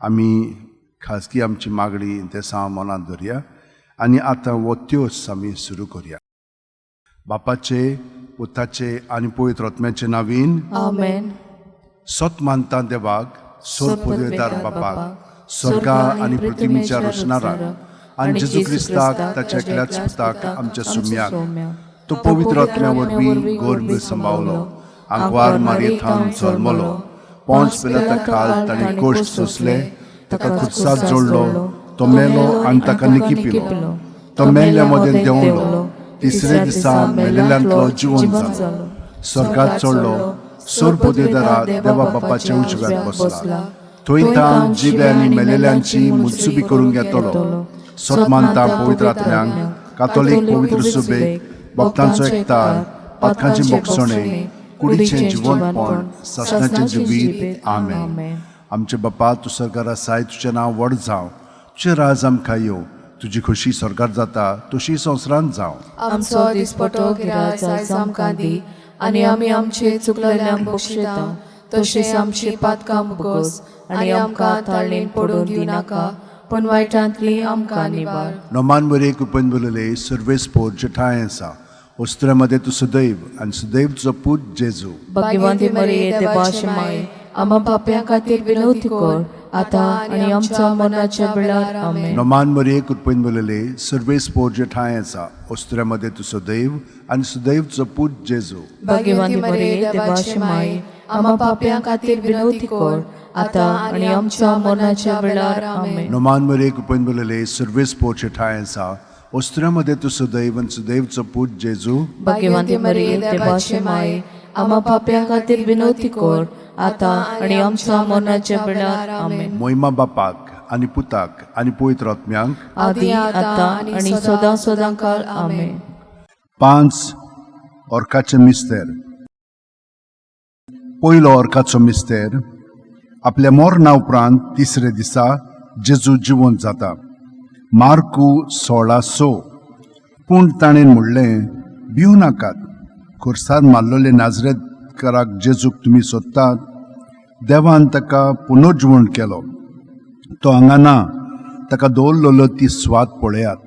आमी खाजगी आमची मागणी इंतेसांव मनांत धरया आनी आतां हो त्योस आमी सुरू करया. बापाचे, पुताचे आनी पवित्र आत्म्याचे नावीन. आमेन. सत मानता देवाक, सोर पदवेदार बापाक, स्वर्गा आनी पृथ्वीच्या रचणाराक, आनी जेजू क्रिस्ताक, ताच्या एकल्याच पुताक, आमच्या सुम्याक, तो पवित्र आत्म्या वरवीं गर्भ सांबावलो, आंकवार मारयेथावन जल्मलो, पोंच पिलाता खाल ताणें कोश्ट सोंसले, ताका खुर्साक जोडलो, तो मेलो आनी ताका निकिपिलो, तो मेल्ल्या मदें देंवलो, तिसरे दिसा मेलेल्यांतलो जिवन जालो, स्वर्गात चडलो, सोर पदवेदारा देवा बापाच्या उजव्यात बसला, थंय तान जिवे आनी मेलेल्यांची मुत्सुबी करूंक येतलो. सत मानता पवित्र आत्म्यांक, कातोलीक पवित्र सुबेक, भक्तांचो एकतार, पातकांची मोगसणे, कुडीचें जिवनपण, सासणाचें जिवीत. आमेन. आमचे बापा, तूं सरकार आसाय, तुजें नांव व्हड जावं, तुजें राज आमकां येवं, तुजी खोशी सरकार जाता तशी संवसारांत जावं. आमचो दिसपटो गिराज आयज आमकां दी आनी आमी आमचे चुकलेल्यांक बक्षिता तशें आमची पातकां मुगोस आनी आमकां ताळणेन पडून दिवनाका, पूण वायटांतली आमकां निवार. नोमान बरे कृपेन बोलले, सर्वेस्पोर जेठाय आसा, वस्त्रामध्ये तूं सदैव आनी सदैव तुजो पूत जेजू. भाग्यवंती मरिये, देवाचे माय, आम्हा पापयां खातीर विनवती कर, आतां आनी आमच्या मरणाच्या वेळार. आमेन. नोमान मरिये कृपेन बोलले, सर्वेस्पोर जेठाय आसा, वस्त्रामध्ये तूं सदैव आनी सदैव तुजो पूत जेजू. भाग्यवंती मरिये, देवाचे माय, आम्हा पापयां खातीर विनवती कर, आतां आनी आमच्या मरणाच्या वेळार. आमेन. नोमान मरिये कृपेन बोलले, सर्वेस्पोर जेठाय आसा, वस्त्रामध्ये तूं सदैव आनी सदैव तुजो पूत जेजू. भाग्यवंती मरिये, देवाचे माय, आम्हा पापयां खातीर विनवती कर, आतां आनी आमच्या मरणाच्या वेळार. आमेन. मोहिमा बापाक आनी पुताक आनी पवित्र आत्म्यांक. आदी, आतां आनी सदां सदां काळ. आमेन. 5 ऑर्काचे मिस्तेर. पयलो ऑर्काचो मिस्तेर, आपल्या मरणा उपरांत तिसरे दिसा जेजू जिवंत जाता. मार्कू 16:6. पूण ताणें म्हणलें, भिवू नाकात, खुर्सार मारलेले नाजरेतकाराक जेजूक तुमी सोदतात. देवान ताका पुनर्जिवण केलो. तो हांगा ना, ताका दवरलेलो ती स्वात पळयात.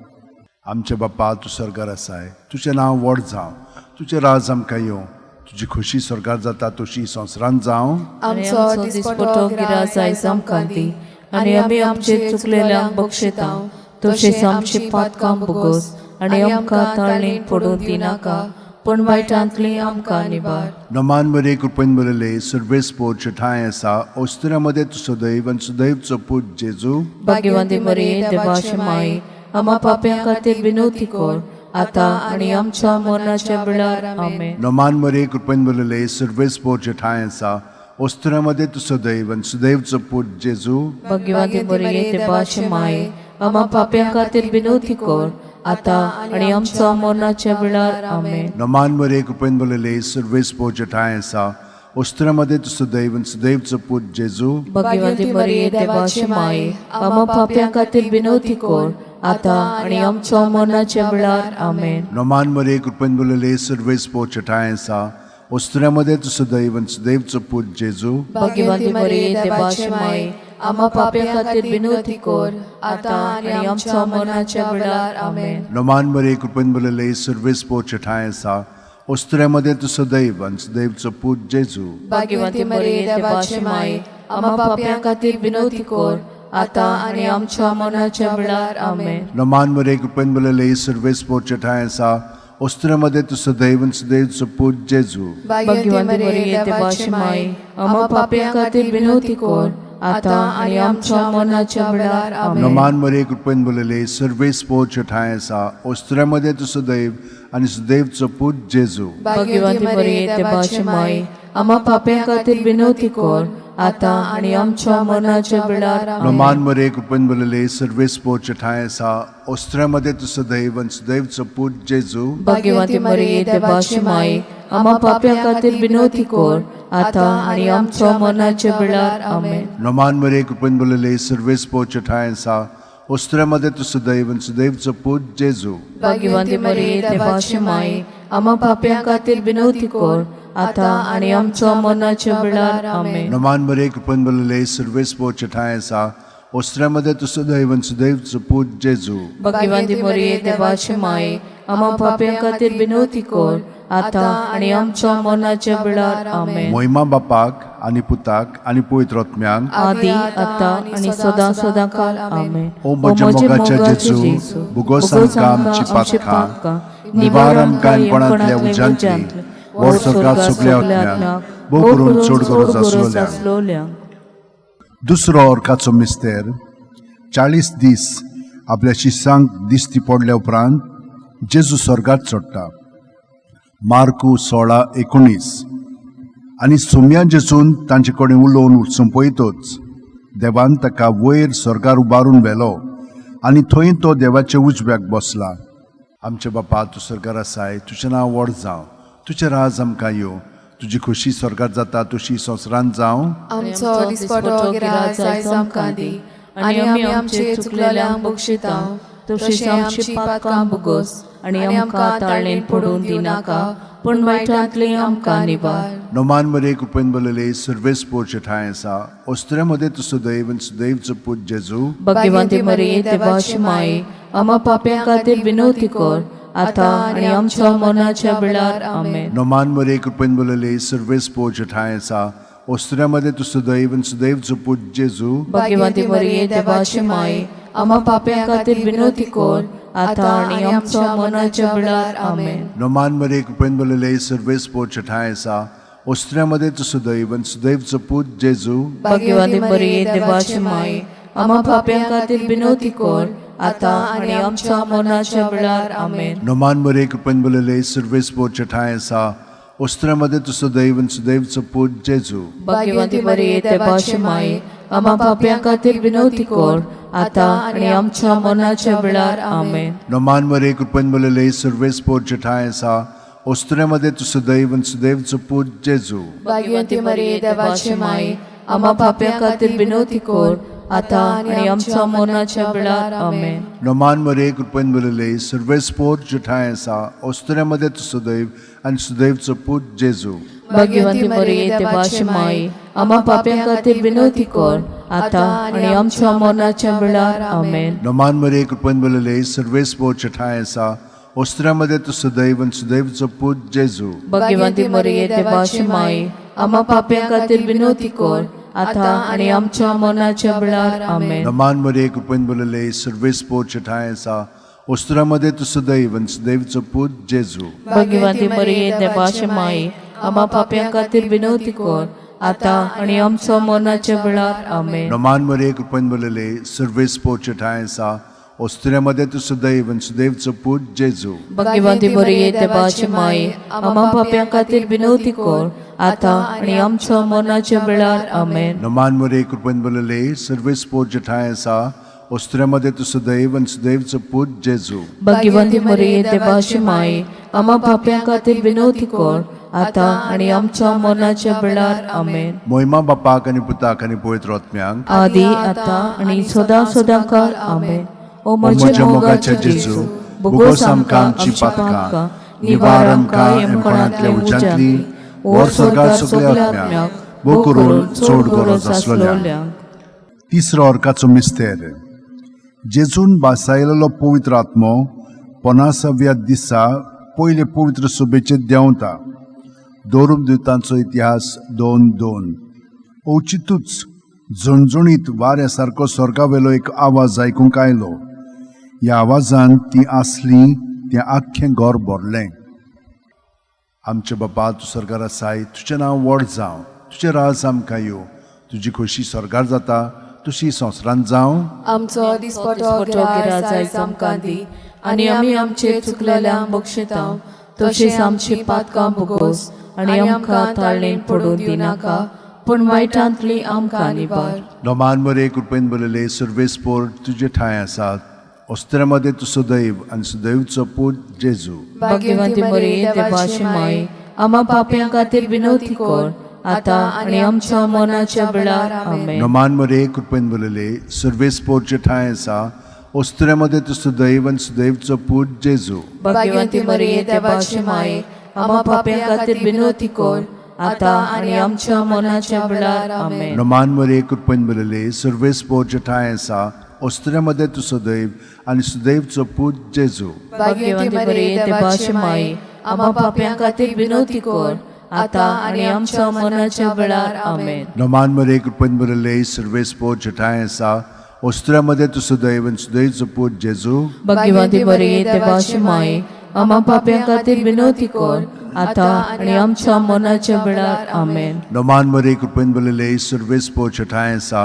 आमचे बापा, तूं स्वर्गार आसाय, तुजें नांव व्हड जावं, तुजें राज आमकां येवं, तुजी खोशी स्वर्गार जाता तशी संवसारांत जावं. आमचो दिसपटो गिराज आयज आमकां दी आनी आमी आमचे चुकलेल्यांक बक्षिता तशेंच आमची पातकां भोगोस आनी आमकां ताळणेन पडूं दिनाका, पूण वायटांतली आमकां निवार. नमान मरे कृपेन बरले, सर्वेस्पोर ठांय आसा, ओस्तुऱ्या मदें तूं सदैव आनी सदैवचो पूत जेजू. भाग्यवंती मरिये, देवाचे माई, आम्हा पाप्यां खातीर विनवती कर, आतां आनी आमच्या मरणाच्या वेळार. आमेन. नमान मरे कृपेन बरले, सर्वेस्पोर ठांय आसा, ओस्तुऱ्या मदें तूं सदैव आनी सदैवचो पूत जेजू. भाग्यवंती मरिये, देवाचे माई, आम्हा पाप्यां खातीर विनवती कर, आतां आनी आमच्या मरणाच्या वेळार. आमेन. नमान मरे कृपेन बरले, सर्वेस्पोर ठांय आसा, ओस्तुऱ्या मदें तूं सदैव आनी सदैवचो पूत जेजू. भाग्यवंती मरिये, देवाचे माई, आम्हा पाप्यां खातीर विनवती कर, आतां आनी आमच्या मरणाच्या वेळार. आमेन. नमान मरे कृपेन बरले, सर्वेस्पोर ठांय आसा, ओस्तुऱ्या मदें तूं सदैव आनी सदैवचो पूत जेजू. भाग्यवंती मरिये, देवाचे माई, आम्हा पाप्यां खातीर विनवती कर, आतां आनी आमच्या मरणाच्या वेळार. आमेन. नमान मरे कृपेन बरले, सर्वेस्पोर ठांय आसा, ओस्तुऱ्या मदें तूं सदैव आनी सदैवचो पूत जेजू. भाग्यवंती मरिये, देवाचे माई, आम्हा पाप्यां खातीर विनवती कर, आतां आनी आमच्या मरणाच्या वेळार. आमेन. नमान मरे कृपेन बरले, सर्वेस्पोर ठांय आसा, ओस्तुऱ्या मदें तूं सदैव आनी सदैवचो पूत जेजू. भाग्यवंती मरिये, देवाचे माई, आम्हा पाप्यां खातीर विनवती कर, आतां आनी आमच्या मरणाच्या वेळार. आमेन. नमान मरे कृपेन बरले, सर्वेस्पोर ठांय आसा, ओस्तुऱ्या मदें तूं सदैव आनी सदैवचो पूत जेजू. भाग्यवंती मरिये, देवाचे माई, आम्हा पाप्यां खातीर विनवती कर, आतां आनी आमच्या मरणाच्या वेळार. आमेन. नमान मरे कृपेन बरले, सर्वेस्पोर ठांय आसा, ओस्तुऱ्या मदें तूं सदैव आनी सदैवचो पूत जेजू. भाग्यवंती मरिये, देवाचे माई, आम्हा पाप्यां खातीर विनवती कर, आतां आनी आमच्या मरणाच्या वेळार. आमेन. नमान मरे कृपेन बरले, सर्वेस्पोर ठांय आसा, ओस्तुऱ्या मदें तूं सदैव आनी सदैवचो पूत जेजू. भाग्यवंती मरिये, देवाचे माई, आम्हा पाप्यां खातीर विनवती कर, आतां आनी आमचो मरणाच्या वेळार. आमेन. नमान मरे कृपेन भरलेले सर्वेस्पोर ठांय आसा, ओस्त्र्यामध्ये तूं सदैव आनी सुदैवचो पूत जेजू. भगवंती मरिये, देवाचे माये, आम्हा पाप्यां खातीर विनवती कर, आतां आनी आमच्या मरणाच्या वेळार. आमेन. मोहिमा बापाक आनी पुताक आनी पवित्र आत्म्यांक. आदी आतां आनी सदां सदां काल. आमेन. ओ म्हज्या मोगाच्या जेजू, भुगोस आमकां आमची पातकां, निवार आमकां कोणांतल्या उज्यांतली, व्हर स्वर्गात सगल्या आत्म्यांक, भोव करून चड गरज आसलोल्यांक. दुसरो अर्काचो मिस्तेर. 40 दीस आपल्या शिसांक दिश्टी पडल्या उपरांत जेजू स्वर्गात चडटा. मार्कू 16:19. आनी सोम्या जेजून तांचे कडेन उलोवन सोंपयतच देवान ताका वयर स्वर्गार उबारून व्हेलो आनी थंय तो देवाच्या उजव्याक बसला. आमच्या बापा, तूं स्वर्गार आसाय, तुजें नांव व्हड जावं, तुजें राज आमकां येवं, तुजी खोशी स्वर्गार जाता तशी संवसारांत जावं. आमचो दिसपटो गिराज आयज आमकां दी आनी आमी आमचे चुकलेल्यांक बक्षिता तशीच आमची पातकां भोगोस आनी आमकां ताळेन पडून दिनाका, पूण वायटांतली आमकां निवार. नोमान मरे कृपेन बरलेले सर्वेस पोरचे ठांय आसा, ओस्त्र्यामध्ये तूं सदैव आनी सुदैवचो पूत जेजू. भगवंती मरिये, देवाची माये, आम्हा पाप्यां खातीर विनवती कर, आतां आनी आमच्या मरणाच्या वेळार. आमेन. नोमान मरे कृपेन बरलेले सर्वेस पोरचे ठांय आसा, ओस्त्र्यामध्ये तूं सदैव आनी सुदैवचो पूत जेजू. भगवंती मरिये, देवाची माये, आम्हा पाप्यां खातीर विनवती कर, आतां आनी आमच्या मरणाच्या वेळार. आमेन. नोमान मरे कृपेन बरलेले सर्वेस पोरचे ठांय आसा, ओस्त्र्यामध्ये तूं सदैव आनी सुदैवचो पूत जेजू. भगवंती मरिये, देवाची माये, आम्हा पाप्यां खातीर विनवती कर, आतां आनी आमच्या मरणाच्या वेळार. आमेन. नोमान मरे कृपेन बरलेले सर्वेस पोरचे ठांय आसा, ओस्त्र्यामध्ये तूं सदैव आनी सुदैवचो पूत जेजू. भगवंती मरिये, देवाची माये, आम्हा पाप्यां खातीर विनवती कर, आतां आनी आमच्या मरणाच्या वेळार. आमेन. नोमान मरे कृपेन बरलेले सर्वेस पोरचे ठांय आसा, ओस्त्र्यामध्ये तूं सदैव आनी सुदैवचो पूत जेजू. भाग्यवंती मरिये, देवाची माये, आम्हा पाप्यां खातीर विनवती कर, आतां आनी आमच्या मरणाच्या वेळार. आमेन. नोमान मरे कृपेन बरलेले सर्वेस पोर ठांय आसा, ओस्त्र्यामध्ये तूं सदैव आनी सुदैवचो पूत जेजू. भगवंती मरिये, देवाची माये, आम्हा पाप्यां खातीर विनवती कर, आतां आनी आमच्या मरणाच्या वेळार. आमेन. नोमान मरे कृपेन बरलेले सर्वेस पोर ठांय आसा, ओस्त्र्यामध्ये तूं सदैव आनी सुदैवचो पूत जेजू. भगवंती मरिये, देवाची माये, आम्हा पाप्यां खातीर विनवती कर, आतां आनी आमच्या मरणाच्या वेळार. आमेन. नोमान मरे कृपेन बरलेले सर्वेस पोर ठांय आसा, ओस्त्र्यामध्ये तूं सदैव आनी सुदैवचो पूत जेजू. भगवंती मरिये, देवाची माये, आम्हा पाप्यां खातीर विनवती कर, आतां आनी आमच्या मरणाच्या वेळार. आमेन. नोमान मरे कृपेन बरलेले सर्वेस पोर ठांय आसा, ओस्त्र्यामध्ये तूं सदैव आनी सुदैवचो पूत जेजू. भगवंती मरिये, देवाची माये, आम्हा पाप्यां खातीर विनवती कर, आतां आनी आमच्या मरणाच्या वेळार. आमेन. नोमान मरे कृपेन बरलेले सर्वेस पोर ठांय आसा, ओस्त्र्यामध्ये तूं सदैव आनी सुदैवचो पूत जेजू. भगवंती मरिये, देवाची माये, आम्हा पाप्यां खातीर विनवती कर, आतां आनी आमच्या मरणाच्या वेळार. आमेन. मोहिमा बापाक आनी पुताक आनी पवित्र आत्म्यांक. आदी आतां आनी सदां सदां काल. आमेन. ओ म्हज्या मोगाच्या जेजू, भोगोस आमकां आमची पातकां, निवार आमकां यमकोणांतल्या उज्यांतली, व्हर स्वर्गात सगल्या आत्म्यांक, भोव करून चड गरज आसलोल्यांक. तिसरो अर्काचो मिस्तेर. जेजून बासायलेलो पवित्र आत्मो पनासाव्या दिसा पयले पवित्र सभेचेर देंवता. दोरूम दुतांचो इतिहास 2:2. अवचितूच झणझणीत वाऱ्या सारको स्वर्गावेलो एक आवाज आयकूंक आयलो. ह्या आवाजान ती आसली तें आख्खें घर भरलें. आमचे बापा, तूं स्वर्गार आसाय, तुजें नांव व्हड जावं, तुजें राज आमकां येवं, तुजी खोशी स्वर्गार जाता तशी संवसारांत जावं. आमचो दिसपटो गिराज आयज आमकां दी आनी आमी आमचे चुकलेल्यांक बक्षिता तशीच आमची पातकां भोगोस आनी आमकां ताळणेन पडून दिनाका, पूण वायटांतली आमकां निवार. नोमान मरे कृपेन बरलेले सर्वेस पोर तुजे ठांय आसात, ओस्त्र्यामध्ये तूं सदैव आनी सुदैवचो पूत जेजू. भाग्यवंती मरिये, देवाची माये, आम्हा पाप्यां खातीर विनवती कर, आतां आनी आमच्या मरणाच्या वेळार. आमेन. नोमान मरे कृपेन बरलेले सर्वेस पोर ठांय आसा, ओस्त्र्यामध्ये तूं सदैव आनी सुदैवचो पूत जेजू. भाग्यवंती मरिये, देवाची माये, आमा पापयां खातीर विनवती कर आतां आनी आमच्या मनाच्या वेळार. आमेन. नमान मरे कृपेन बरले सर्वेस्पोर जठाय आसा, ओस्त्र्यामध्ये तूं सदैव आनी सुदैवचो पूत जेजू. भाग्यवंती मरिये, देवाची माई, आमा पापयां खातीर विनवती कर आतां आनी आमच्या मनाच्या वेळार. आमेन. नमान मरे कृपेन बरले सर्वेस्पोर जठाय आसा, ओस्त्र्यामध्ये तूं सदैव आनी सुदैवचो पूत जेजू. भाग्यवंती मरिये, देवाची माई, आमा पापयां खातीर विनवती कर आतां आनी आमच्या मनाच्या वेळार. आमेन. नमान मरे कृपेन बरले सर्वेस्पोर जठाय आसा,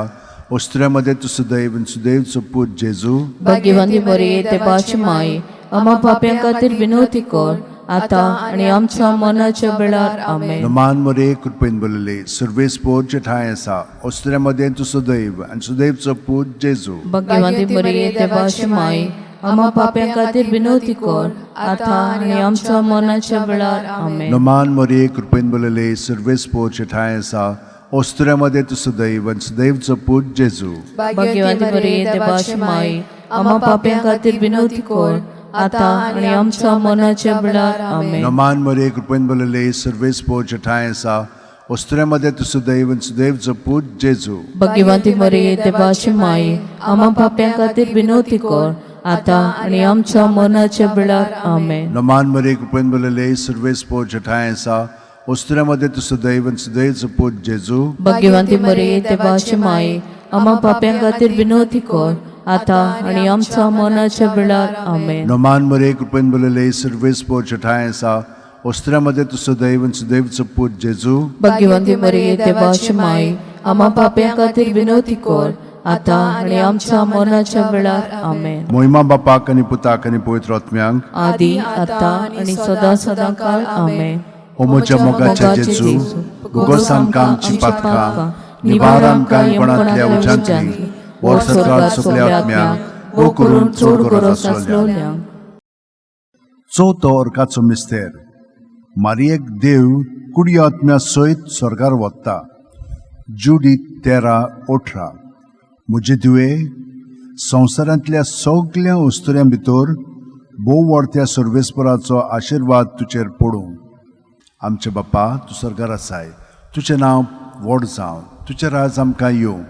ओस्त्र्यामध्ये तूं सदैव आनी सुदैवचो पूत जेजू. भाग्यवंती मरिये, देवाची माई, आमा पापयां खातीर विनवती कर आतां आनी आमच्या मनाच्या वेळार. आमेन. नमान मरे कृपेन बरले सर्वेस्पोर जठाय आसा, ओस्त्र्यामध्ये तूं सदैव आनी सुदैवचो पूत जेजू. भाग्यवंती मरिये, देवाची माई, आमा पापयां खातीर विनवती कर आतां आनी आमच्या मनाच्या वेळार. आमेन. नमान मरे कृपेन बरले सर्वेस्पोर जठाय आसा, ओस्त्र्यामध्ये तूं सदैव आनी सुदैवचो पूत जेजू. भाग्यवंती मरिये, देवाची माई, आमा पापयां खातीर विनवती कर आतां आनी आमच्या मनाच्या वेळार. आमेन. नमान मरे कृपेन बरले सर्वेस्पोर जठाय आसा, ओस्त्र्यामध्ये तूं सदैव आनी सुदैवचो पूत जेजू. भाग्यवंती मरिये, देवाची माई, आमा पापयां खातीर विनवती कर आतां आनी आमच्या मनाच्या वेळार. आमेन. नमान मरे कृपेन बरले सर्वेस्पोर जठाय आसा, ओस्त्र्यामध्ये तूं सदैव आनी सुदैवचो पूत जेजू. भाग्यवंती मरिये, देवाची माई, आमा पापयां खातीर विनवती कर आतां आनी आमच्या मनाच्या वेळार. आमेन. नमान मरे कृपेन बरले सर्वेस्पोर जठाय आसा, ओस्त्र्यामध्ये तूं सदैव आनी सुदैवचो पूत जेजू. भाग्यवंती मरिये, देवाची माई, आमा पापयां खातीर विनवती कर आतां आनी आमच्या मनाच्या वेळार. आमेन. मोहिमा बापाक आनी पुताक आनी पवित्र आत्म्यांक, आदी आतां आनी सदां सदां काल. आमेन. ओ म्हज्या मोगाच्या जेजू, भुगोस आमकां आमची पातकां, निवार आमकां कोणांतल्या उज्यांतली, वर्सत्रात सगल्या आत्म्यांक वो करून चड गरज आसलोल्यांक. चवथो अर्काचो मिस्तेर. मारियेक देव कुडी आत्म्या सयत स्वर्गार वता. जुडी 13:18. म्हजे धुवे, संवसारांतल्या सगल्या वस्तुऱ्यां भितर भोव व्हडत्या सर्वेस्पराचो आशिर्वाद तुजेर पडूं. आमचे बाप्पा, तूं स्वर्गार आसाय, तुजें नांव व्हड जावं, तुजें राज आमकां येवं,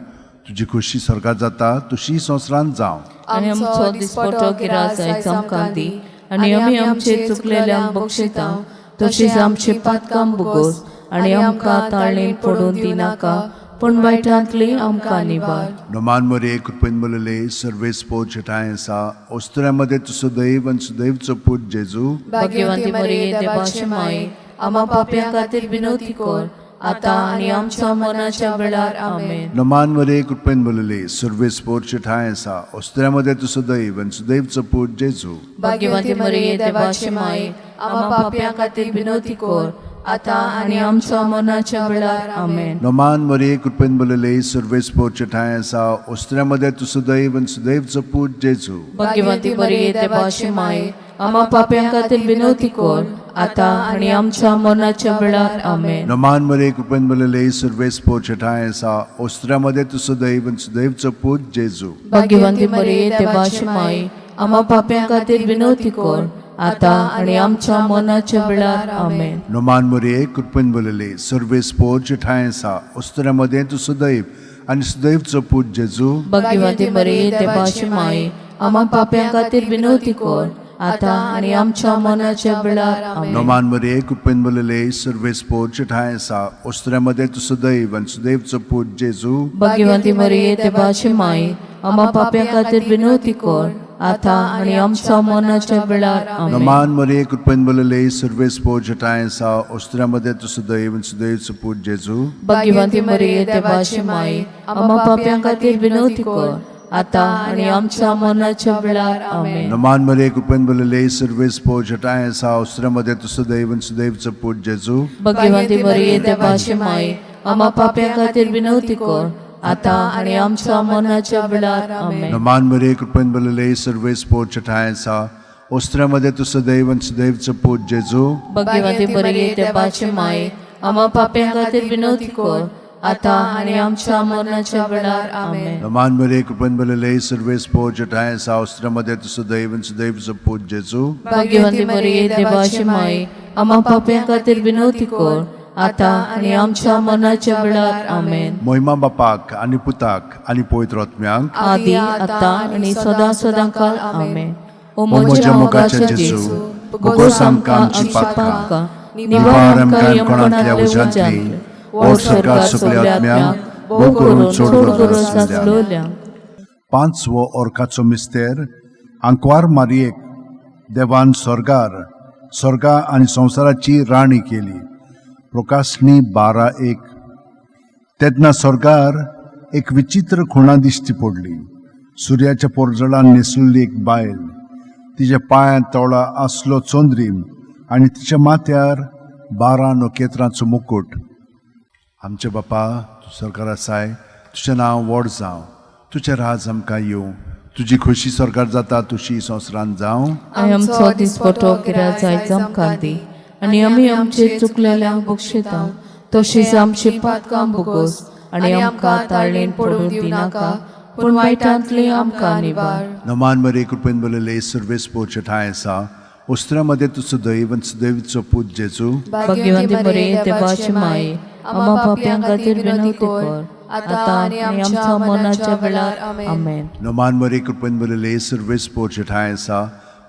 तुजी खोशी स्वर्गार जाता तशी संवसारांत जावं. आनी आमचो दिसपटो गिरास आयज आमकां दी आनी आमी आमचे चुकलेल्यांक बक्षिता तशीच आमची पातकां भुगोस आनी आमकां ताळणेन पडून दिनाका, पूण वायटांतली आमकां निवार. नमान मरे कृपेन बरले सर्वेस्पोर जठाय आसा, ओस्तुऱ्यामध्ये तूं सदैव आनी सुदैवचो पूत जेजू. भाग्यवंती मरिये, देवाची माई, आमा पापयां खातीर विनवती कर आतां आनी आमच्या मनाच्या वेळार. आमेन. नमान मरे कृपेन बरले सर्वेस्पोर जठाय आसा, ओस्तुऱ्यामध्ये तूं सदैव आनी सुदैवचो पूत जेजू. भाग्यवंती मरिये, देवाची माई, आमा पापयां खातीर विनवती कर आतां आनी आमच्या मनाच्या वेळार. आमेन. नमान मरे कृपेन बरले सर्वेस्पोर जठाय आसा, ओस्तुऱ्यामध्ये तूं सदैव आनी सुदैवचो पूत जेजू. भाग्यवंती मरिये, देवाची माई, आमा पापयां खातीर विनवती कर आतां आनी आमच्या मनाच्या वेळार. आमेन. नमान मरे कृपेन बरले सर्वेस्पोर जठाय आसा, ओस्तुऱ्यामध्ये तूं सदैव आनी सुदैवचो पूत जेजू. भाग्यवंती मरिये, देवाची माई, आमा पापयां खातीर विनवती कर आतां आनी आमच्या मनाच्या वेळार. आमेन. नमान मरे कृपेन बरले सर्वेस्पोर जठाय आसा, ओस्तुऱ्यामध्ये तूं सदैव आनी सुदैवचो पूत जेजू. भाग्यवंती मरिये, देवाची माई, आमा पापयां खातीर विनवती कर आतां आनी आमच्या मनाच्या वेळार. आमेन. नमान मरे कृपेन बरले सर्वेस्पोर जठाय आसा, ओस्तुऱ्यामध्ये तूं सदैव आनी सुदैवचो पूत जेजू. भाग्यवंती मरिये, देवाची माई, आमा पापयां खातीर विनवती कर आतां आनी आमच्या मनाच्या वेळार. आमेन. नमान मरे कृपेन बरले सर्वेस्पोर जठाय आसा, ओस्तुऱ्यामध्ये तूं सदैव आनी सुदैवचो पूत जेजू. भाग्यवंती मरिये, देवाची माई, आमा पापयां खातीर विनवती कर आतां आनी आमच्या मनाच्या वेळार. आमेन. नमान मरे कृपेन बरले सर्वेस्पोर जठाय आसा, ओस्तुऱ्यामध्ये तूं सदैव आनी सुदैवचो पूत जेजू. भाग्यवंती मरिये, देवाची माई, आमा पापयां खातीर विनवती कर आतां आनी आमच्या मनाच्या वेळार. आमेन. नमान मरे कृपेन बरले सर्वेस्पोर जठाय आसा, ओस्तुऱ्यामध्ये तूं सदैव आनी सुदैवचो पूत जेजू. भाग्यवंती मरिये, देवाची माई, आमा पापयां खातीर विनवती कर आतां आनी आमच्या मरणाच्या वेळार. आमेन. नमान मरे कृपेन भरलेले सर्वेस पोर ठांय सावस्त्रामध्ये तूं सदैव सदैव पूत जेजू. भाग्यवंती मरिये, देवाची माई, आम्हा पाप्यां खातीर विनवती कर, आतां आनी आमच्या मरणाच्या वेळार. आमेन. मोहिमा बापाक आनी पुताक आनी पवित्र आत्म्यांक, आदी आतां आनी सदां सदां काल. आमेन. ओ म्हज्या मोगाच्या जेजू, बोगोस आमकां आमची पातकां, निवार आमकां यमकोणांतल्या उज्यांतली, व्हड सरकार सगल्या आत्म्यांक, भोव करून चड गरज आसलेल्या. पांचवो ओरकाचो मिस्तेर. आंकवार मारयेक देवान स्वर्गार स्वर्गा आनी संवसाराची राणी केली. प्रकाशणी 12:1. तेन्ना स्वर्गार एक विचित्र खुणा दिश्टी पडली. सुर्याच्या पोरजळान न्हेसलेली एक बायल, तिच्या पांयांत तोळा आसलो चंद्रीम आनी तिच्या माथ्यार 12 नखेत्रांचो मुकूट. आमचे बापा, तूं सरकार आसाय, तुजें नांव व्हड जावं, तुजें राज आमकां येवं, तुजी खोशी सरकार जाता तुशी संवसारांत जावं. आनी आमचो दिसपटो गिराज आयज आमकां दी, आनी आमी आमचे चुकलेल्यांक बक्षिता तशीच आमची पातकां भोगोस, आनी आमकां ताळेन पडूंक दिनाका, पूण वायटांतली आमकां निवार. नमान मरे कृपेन बरलेले सर्वेस पोरचे ठांय आसा, उस्त्रा मध्ये तूं सदैव आनी सदैवचो पूत जेजू. भाग्यवंती मरिये, देवाची माई, आम्हा पापयां खातीर विनवती कर, आतां आनी आमच्या मरणाच्या वेळार. आमेन. नमान मरे कृपेन बरलेले सर्वेस पोरचे ठांय आसा,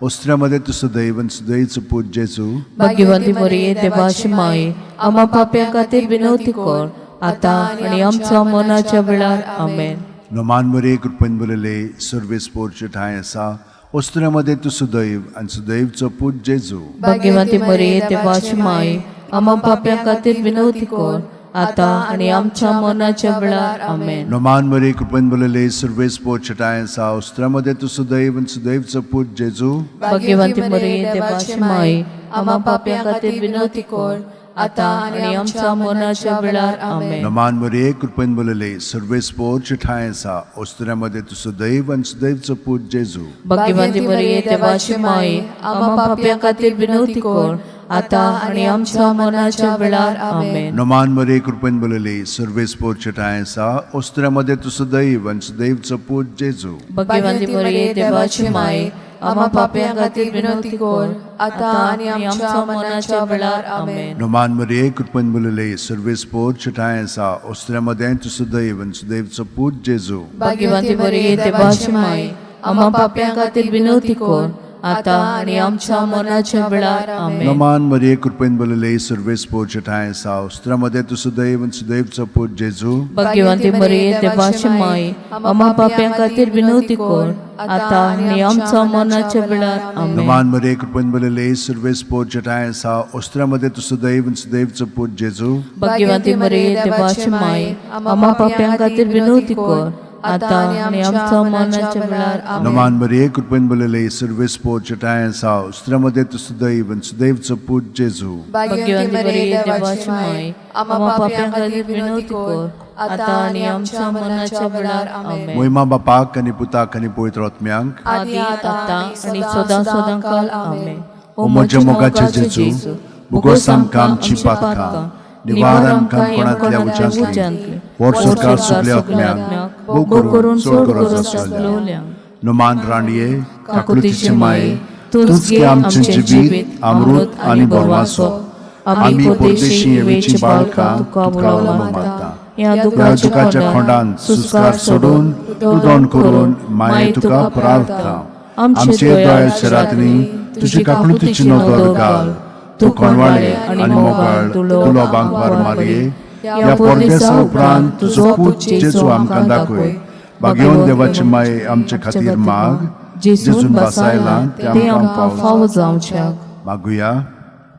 उस्त्रा मध्ये तूं सदैव आनी सदैवचो पूत जेजू. भाग्यवंती मरिये, देवाची माई, आम्हा पापयां खातीर विनवती कर, आतां आनी आमच्या मरणाच्या वेळार. आमेन. नमान मरे कृपेन बरलेले सर्वेस पोरचे ठांय आसा, उस्त्रा मध्ये तूं सदैव आनी सदैवचो पूत जेजू. भाग्यवंती मरिये, देवाची माई, आम्हा पापयां खातीर विनवती कर, आतां आनी आमच्या मरणाच्या वेळार. आमेन. नमान मरे कृपेन बरलेले सर्वेस पोरचे ठांय आसा, उस्त्रा मध्ये तूं सदैव आनी सदैवचो पूत जेजू. भाग्यवंती मरिये, देवाची माई, आम्हा पापयां खातीर विनवती कर, आतां आनी आमच्या मरणाच्या वेळार. आमेन. नमान मरे कृपेन बरलेले सर्वेस पोरचे ठांय आसा, उस्त्रा मध्ये तूं सदैव आनी सदैवचो पूत जेजू. भाग्यवंती मरिये, देवाची माई, आम्हा पापयां खातीर विनवती कर, आतां आनी आमच्या मरणाच्या वेळार. आमेन. नमान मरे कृपेन बरलेले सर्वेस पोरचे ठांय आसा, उस्त्रा मध्ये तूं सदैव आनी सदैवचो पूत जेजू. भाग्यवंती मरिये, देवाची माई, आम्हा पापयां खातीर विनवती कर, आतां आनी आमच्या मरणाच्या वेळार. आमेन. नमान मरे कृपेन बरलेले सर्वेस पोरचे ठांय आसा, उस्त्रा मध्ये तूं सदैव आनी सदैवचो पूत जेजू. भाग्यवंती मरिये, देवाची माई, आम्हा पापयां खातीर विनवती कर, आतां आनी आमच्या मरणाच्या वेळार. आमेन. नमान मरे कृपेन बरलेले सर्वेस पोरचे ठांय आसा, उस्त्रा मध्ये तूं सदैव आनी सदैवचो पूत जेजू. भाग्यवंती मरिये, देवाची माई, आम्हा पापयां खातीर विनवती कर, आतां आनी आमच्या मरणाच्या वेळार. आमेन. नमान मरे कृपेन बरलेले सर्वेस पोरचे ठांय आसा, उस्त्रा मध्ये तूं सदैव आनी सदैवचो पूत जेजू. भाग्यवंती मरिये, देवाची माई, आम्हा पापयां खातीर विनवती कर, आतां आनी आमच्या मरणाच्या वेळार. आमेन. नमान मरे कृपेन बरलेले सर्वेस पोरचे ठांय आसा, उस्त्रा मध्ये तूं सदैव आनी सदैवचो पूत जेजू. भाग्यवंती मरिये, देवाची माई, आम्हा पापयां खातीर विनवती कर, आतां आनी आमच्या मरणाच्या वेळार. आमेन. मोहिमा बापाक आनी पुताक आनी पवित्र आत्म्यांक, आदी आतां आनी सदां सदां काल. आमेन. ओ म्हज्या मोगाचे जेजू, बोगोस आमकां आमची पातकां, निवार आमकां कोणांतल्या उज्यांतली, व्हड सरकार सगल्या आत्म्यांक, भोव करून चड गरज आसलेल्या. नमान राणये, काकुळतीचे माये, तूंच गे आमचें जिवीत, अमृत आनी बरवासो. आमी परदेशी येवेची बाळकां तुका उलो मारता. ह्या ह्या दुखाच्या खोंडान सुस्कार सोडून रुदण करून माये तुका प्रार्थना. आमचे दयाच्या रातनी तुजी काकळुतीची नदर घाल. तूं कोणवाळे आनी मोगाळ तुलो बांकवार मारये, ह्या परदेसा उपरांत तुजो पूत जेजू आमकां दाखय. भाग्यवन देवाची माये आमचे खातीर माग, जेजून बासायला ते आमकां फावो जावच्याक. मागुया.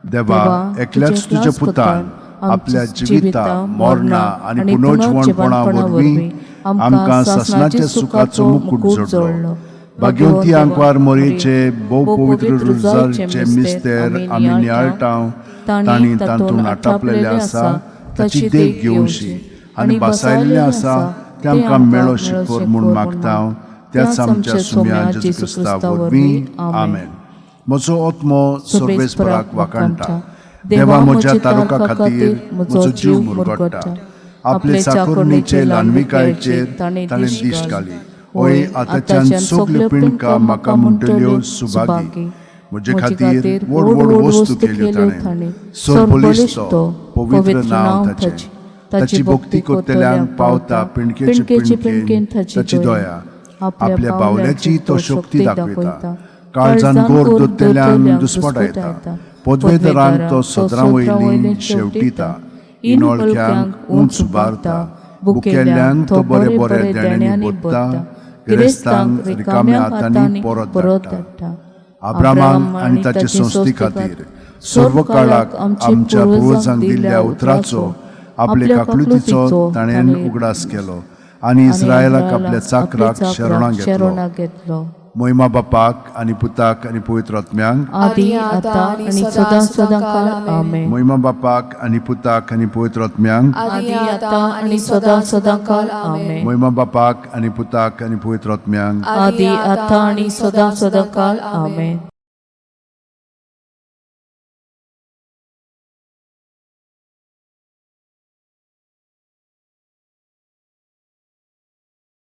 देवा, एकल्याच तुज्या पुतान आपल्या जिविता, मरणा आनी पुनर्जिवणपणा वरवीं आमकां सासणाच्या सुखाचो मुकूट जोडलो. भाग्यवंती आंकवार मोरयेचे भोव पवित्र रुजारचे मिस्तेर आमी नियाळटा, तांणी तातूंत आटापलेलें आसा ताची देख घेवची आनी बसायल्लें आसा तें आमकां मेळो शिकोर म्हूण मागता, त्याच आमच्या सुम्या जेजू क्रिस्ता वरवीं. आमेन. म्हजो आत्मो सर्वेस्पराक वाखाणटा. देवा, म्हज्या तारुका खातीर म्हजो जीव मुरगट्टा. आपले चाकोरणीचे ल्हानविकायेचेर ताणें दिश्ट घाली. ओय आतांच्यान सगल्यो पिंडका म्हाका म्हणटल्यो सुभागी. म्हजे खातीर व्हड व्हड वस्तू केल्यो ताणें. सरबळिश्ट तो, पवित्र नांव ताचें. ताची भक्ती करतल्यांक पावता पिंडकेचे पिंडकेन ताची दया. आपल्या बावल्याची तो शक्ती दाखयता. काळजान गोर दोतल्यांक दुस्पटायता. पदवेदारांक तो सदरां वयली शेवटिता. इनोळख्यांक उंच उबारता. बुकेल्ल्यांक तो बरे बरे देण्यांनी बोत्ता. गिरेस्तांक रिकाम्या हातांनी परत धाडटा. अब्रामाक आनी ताचे संस्थे खातीर सर्व काळाक आमच्या पुर्वजांक दिल्ल्या उतराचो आपले काकलुतीचो ताणें उगडास केलो आनी इस्रायलाक आपल्या चाकराक शरणां घेतलो. मोहिमा बापाक आनी पुताक आनी पवित्र आत्म्यांक आदी आतां आनी सदां सदां काल. आमेन. मोहिमा बापाक आनी पुताक आनी पवित्र आत्म्यांक आदी आतां आनी सदां सदां काल. आमेन. मोहिमा बापाक आनी पुताक आनी पवित्र आत्म्यांक आदी आतां आनी सदां सदां काल. आमेन.